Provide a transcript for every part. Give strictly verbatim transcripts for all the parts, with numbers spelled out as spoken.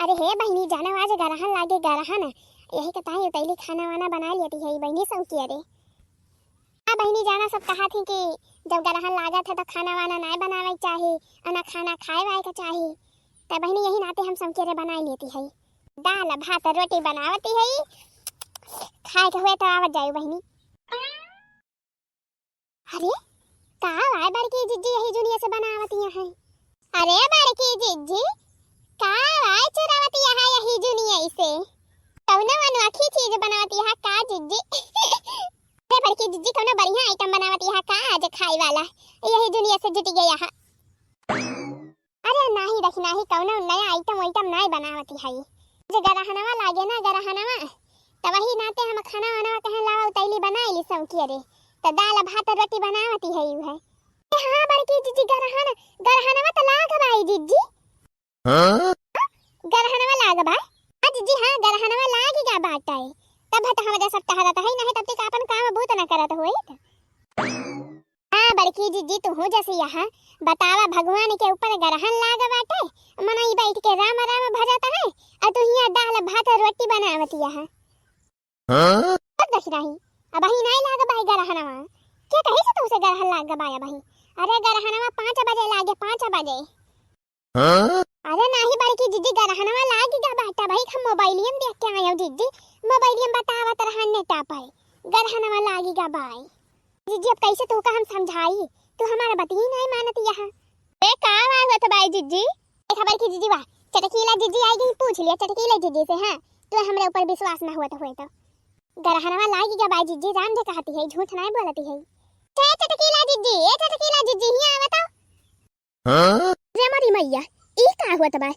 अरे हे बहिनी, जानो आज गरहन लागे, गरहन। यही के ताई उतैली खाना वाना बनाइ लेती है बहिनी सौंकी। अरे हाँ बहिनी, जाना सब कहा थी कि जब गरहन लागत है तो खाना वाना नाय बनावे के चाही और ना खाना खाए वाए के चाही। तो बहिनी यही नाते हम सौंकी अरे बनाइ लेती है, दाल भात रोटी बनावती है, खाए के हुए तो आवत जायु बहिनी। अरे का आय बड़की जिज्जी यही जुनिया से बनावतिया है? अरे बड़की जिज्जी, का आय चुरावतिया है यही जुनिया से? कौनो अनोखी चीज बनावतिया है का जिज्जी? अरे बड़की जिज्जी, कौनो बढ़िया आइटम बनावतिया है का आज खाए वाला? यही जुनिया से जुटी गया है। अरे नाही रखी नाही, कौनो नया आइटम वाइटम नाही बनावती है। जे गरहनवा लागे ना गरहनवा, त वही नाते हम खाना वानवा कहे लावा उतैली बनाई ली सौंकी अरे। त दाल भात रोटी बनावती है यू है। ए हाँ बड़की जिज्जी, गरहन, गरहनवा त लाग बाई जिज्जी। हाँ? गरहनवा लाग बा? हाँ जिज्जी हाँ, गरहनवा लाग गा बाटे। तब त हमरे सब टहरत है, नहीं तब तक आपन काम बूत न करत होइत। हाँ बड़की जिज्जी, तुहू जैसे यहाँ बतावा, भगवान के ऊपर गरहन लाग बाटे, मनई बैठ के राम राम भजत है, और तू हियाँ दाल भात रोटी बनावतिया है। हाँ? बस दखिनाही, अबही नाय लाग बाई गरहनवा। के कही से तुहसे गरहन लाग बाय अबही? अरे गरहनवा पाँच बजे लागे, पाँच बजे। हाँ? अरे नाही बड़की जिज्जी, गरहनवा लागी गा बाटे भाई, हम मोबाइलियम देख के आयो जिज्जी, मोबाइलियम बतावत रहा नेटा पर, गरहनवा लागी गा बाय। जिज्जी अब कैसे तोहका हम समझाई, तू हमारा बतिये नाही मानत यहाँ। ए का आवाज होत बाय जिज्जी? देखा बड़की जिज्जी वाह, चटकीला जिज्जी आई गई, पूछ लिया चटकीला जिज्जी से, हाँ, तू हमरे ऊपर विश्वास ना हुआ तो हुए तो। गरहनवा लागी गा बाय जिज्जी, राम जे कहती है, झूठ नाही बोलती है। ए चटकीला जिज्जी, ए चटकीला जिज्जी, हियाँ आवा तो। हाँ? रे मोरी मैया, ई का हुआ त बा?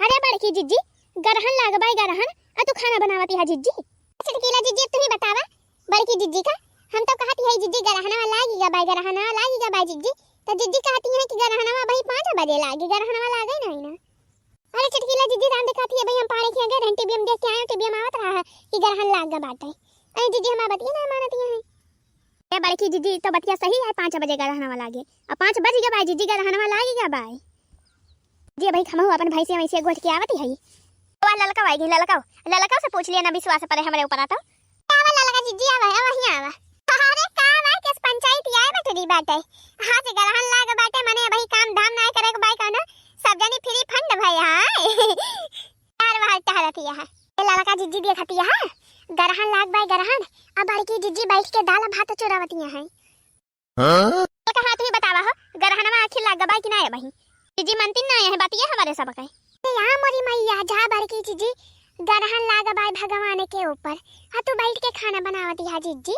अरे बड़की जिज्जी, गरहन लाग बाय गरहन, आ तू खाना बनावती है जिज्जी? चटकीला जिज्जी, अब तू ही बतावा, बड़की जिज्जी का, हम तो कहती है जिज्जी गरहनवा लागी गा बाय, गरहनवा लागी गा बाय जिज्जी, तो जिज्जी कहती है कि गरहनवा भाई पाँच बजे लागी, गरहनवा लागे नहीं ना। अरे चटकीला जिज्जी, राम दिखाती है भाई, हम पाड़े के गए रहन, टीवी में देख के आए, टीवी में आवत रहा है कि गरहन लाग गा बाटे। अरे जिज्जी हमार बतिया ना मानती है। ए बड़की जिज्जी, तो बतिया सही है, पाँच बजे गरहनवा लागे। अब पाँच बज गया बाय जिज्जी, गरहनवा लागी गा बाय। जी भाई, हमहू अपन भैंसिया वैंसिया गोठ के आवती है। वाह ललका आई गई, ललका, ललका से पूछ लिया ना, विश्वास पड़े हमरे ऊपर आ तो। आवा ललका जिज्जी, आवा, आवा, हियाँ आवा। अरे का बा, केस पंचायत आए बटरी बाटे। हाँ से गरहन लाग बाटे, मने भाई काम धाम ना करे के बाय कौनो, सब जनी फ्री फंड भय है। यार वहाँ टहरती है। ए ललका जिज्जी देखती है, गरहन लाग बाय गरहन, अब बड़की जिज्जी बैठ के दाल भात चुरावती है। हाँ? तो कहा तू ही बतावा हो, गरहनवा आखिर लाग बाय कि ना अबही? जिज्जी मनती ना है, बतिया हमारे सब के। ए या मोरी मैया, जा बड़की जिज्जी, गरहन लाग बाय भगवान के ऊपर, हाँ तू बैठ के खाना बनावती है जिज्जी।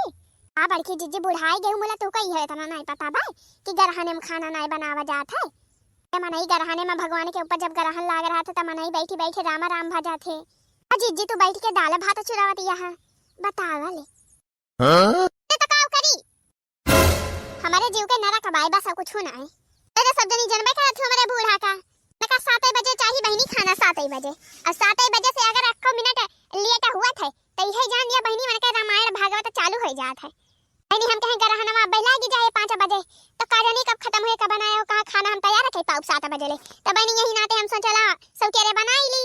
आ बड़की जिज्जी बुढ़ाई गई मुला, तू कही है इतना नहीं पता बाय कि गरहने में खाना नहीं बनावा जात है। ए मनई गरहने में भगवान के ऊपर जब गरहन लाग रहा था, त मनई बैठी बैठी राम राम भजा थे। आ जिज्जी तू बैठ के दाल भात चुरावती यहाँ, बतावा ले। हाँ? ते तो काव करी? हमारे जीव के नरक बाय, बस और कुछ ना है। तेरे सब जनी जनबे करत हो हमारे बूढ़ा का। नका साते बजे चाही बहिनी खाना, साते बजे। और साते बजे से अगर एको मिनट लेट हुआ थे, तो यही जान लिया बहिनी मन के रामायण भागवत चालू हो जात है। बहिनी हम कहें गरहनवा अब्बे लागी जाए पाँच बजे, तो का जानी कब खत्म हुए, कब बनाए हो, कहाँ खाना हम तैयार रखे पाउब सात बजे ले। तो बहिनी यही नाते हम सोचला सब के रे बनाई ली।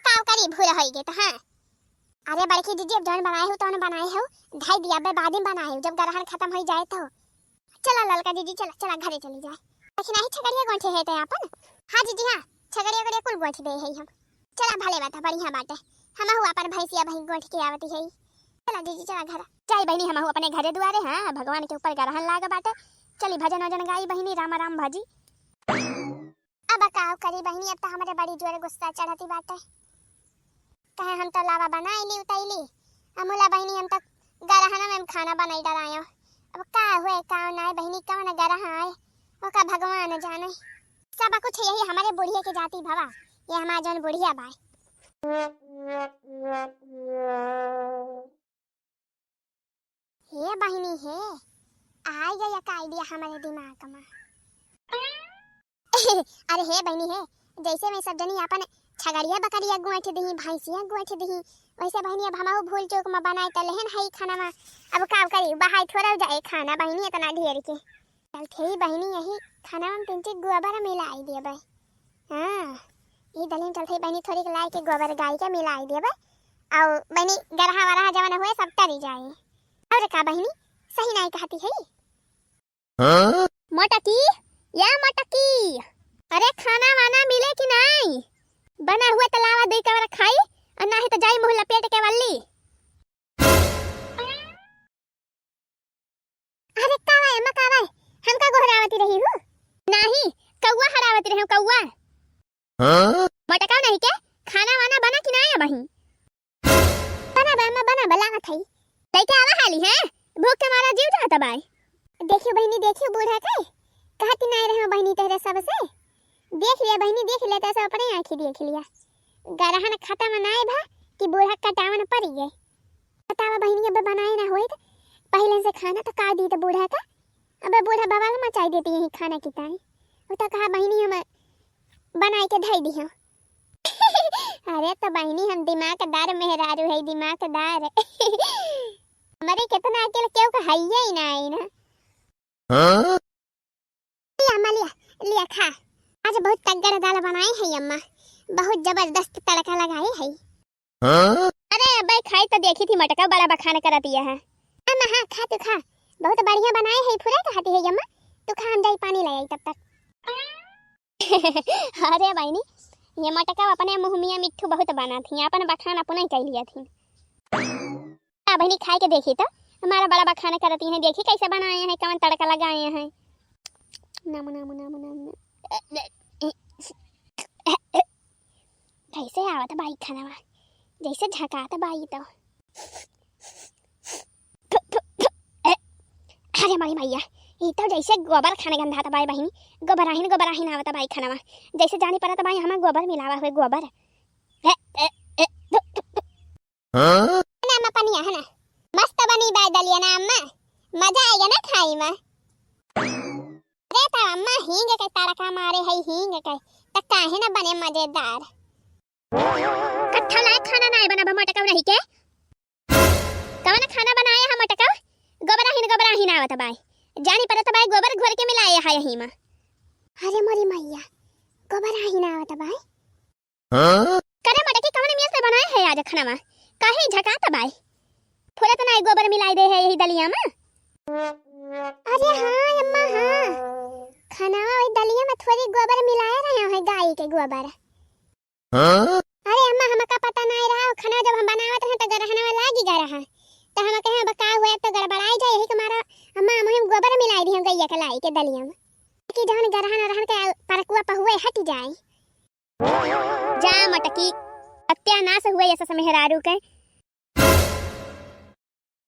काव करी भूल होई गे तो हाँ। अरे बड़की जिज्जी, अब जौन बनाए हो, तौन बनाए हो, धई दिया बे, बाद में बनाए हो, जब गरहन खत्म हो जाए तो। चला ललका जिज्जी, चला, चला घरे चली जाए। देखी नाही छगड़िया गोंठे है ते आपन? हाँ जिज्जी, हाँ, छगड़िया गड़िया कुल गोंठ दे है हम। चला भले बात है, बढ़िया बाटे। हमहू अपन भैंसिया बहिन गोंठ के आवती है। चला जिज्जी, चला घर। जाई बहिनी, हमहू अपने घरे दुआरे, हाँ, भगवान के ऊपर गरहन लाग बाटे। चली भजन वजन गाई बहिनी, रामा राम भजी। अब काव करी बहिनी, अब तो हमरे बड़ी जोर गुस्सा चढ़ती बाटे। कहे हम तो लावा बनाई ली उतैली, अमुला बहिनी हम तो गरहन में खाना बनाई डरायो। अब का हुए का नाय बहिनी, कौन गरह आए, ओका भगवान जाने। सब कुछ यही हमारे बुढ़िया के जाति भवा, ये हमार जौन बुढ़िया बाय। हे बहिनी हे, आइ गया एक idea हमरे दिमाग में। अरे हे बहिनी हे, जैसे में सब जनी आपन छगड़िया बकरिया गोंठ दिही, भैंसिया गोंठ दिही, वैसे बहिनी अब हमहू भूल चूक में बनाए त लेहन हई खाना में। अब का करी, बहाई थोड़ा जाए खाना बहिनी इतना ढेर के। चल थे बहिनी, यही खाना में पिंची गोबर मिलाई देबे। हाँ, ई दलियन चलत हई बहिनी, थोड़ी के लाई के गोबर गाय के मिलाई देबे, अउ बहिनी गरहा वरहा जवन हुए सब टरी जाए। अउर का बहिनी, सही नाई कहती है? हाँ? मोटकी, या मोटकी, अरे खाना वाना मिले कि नाई? बना हुए त लावा दुई कवर खाई, अउर नाही त जाई मुँह लपेट के वल्ली। अरे का बा एम्मा, का बा? हमका गोहरावती रही हूँ? नाही, कौआ हरावती रहे हूँ, कौआ। हाँ? मोटका नहीं के, खाना वाना बना कि नाई अबही? बना बा अम्मा, बना बा, लागत हई। लइके आवा हाली, हैं? भूख के मारा जीव जात बाय। देखियो बहिनी, देखियो बूढ़ा के, कहती नाई रहे बहिनी तोहरे सबसे। देख लिया बहिनी, देख लिया, तैसे अपने आँखी देख लिया। गरहन खत्म नाई भा कि बूढ़ा कटावन पड़ी गए। बतावा बहिनी, अब बनाए ना होइत, पहिले से खाना तो का दी तो बूढ़ा का, अब बूढ़ा बवाल मचाई देती यही खाना की ताई। वो तो कहा बहिनी हम बनाई के धई दिहो। अरे तो बहिनी हम दिमागदार मेहरारू है, दिमागदार। हमरे कितना अकेल केहू का हइये ही ना आई ना। हाँ? लिया अम्मा, लिया, लिया खा। आज बहुत तगड़ा दाल बनाई है अम्मा, बहुत जबरदस्त तड़का लगाई है। हाँ? अरे अबे खाई तो देखी थी मोटका बड़ा बखान करत यह है। अम्मा हाँ खा तू खा, बहुत बढ़िया बनाई है, फुरे कहती है अम्मा, तू खा हम जाई पानी ले आई तब तक। अरे बहिनी, ये मोटका अपने मुँह मियाँ मिट्ठू बहुत बना थी, अपन बखान अपने कह लिया थी। आ बहिनी खाई के देखी तो, हमारा बड़ा बखान करती हैं, देखी कैसे बनाए हैं, कौन तड़का लगाए हैं। नामू, नामू, नामू, नामू। कैसे आवत बाई खानवा, जैसे झकात बाई तो। अरे माई मैया, ई तो जैसे गोबर खाने गंधात बाई बहिनी, गोबराहिन, गोबराहिन आवत बाई खानवा, जैसे जानी पड़त बाई हमार गोबर मिलावा हुए, गोबर। हाँ? ना अम्मा, पनिया है ना, मस्त बनी बाय दलिया ना अम्मा, मजा आएगा ना खाई में। अरे तो अम्मा हींग के तड़का मारे है, हींग के, त काहे ना बने मजेदार। कट्ठा लायक खाना ना बना बा मोटका नहीं के। कवन खाना बनाए है मोटका? गोबराहिन, गोबराहिन आवत बाय, जानी पड़त बाय गोबर घोर के मिलाए है यही में। अरे मोरी मैया, गोबराहिन आवत बाय। हाँ? करे मोटकी कवन मियाँ से बनाए है आज खानवा? काहे झकात बाय? फुरत नाई गोबर मिलाई दे है यही दलिया में। अरे हाँ अम्मा हाँ, खानवा वही दलिया में थोड़ी गोबर मिलाए रहे हैं, गाय के गोबर। हाँ? अरे अम्मा हमका पता नाई रहा, खाना जब हम बनावत रहे तो गरहनवा लागी गा रहा, तो हम कहे अब का हुआ, अब तो गड़बड़ाई जाए, यही के मारा अम्मा हम गोबर मिलाई दी हम गैया के लाई के दलिया में, कि जहन गरहन रहन के परकुआ पहुए हट जाए। जा मटकी, सत्यानाश हुए ये सस मेहरारू के।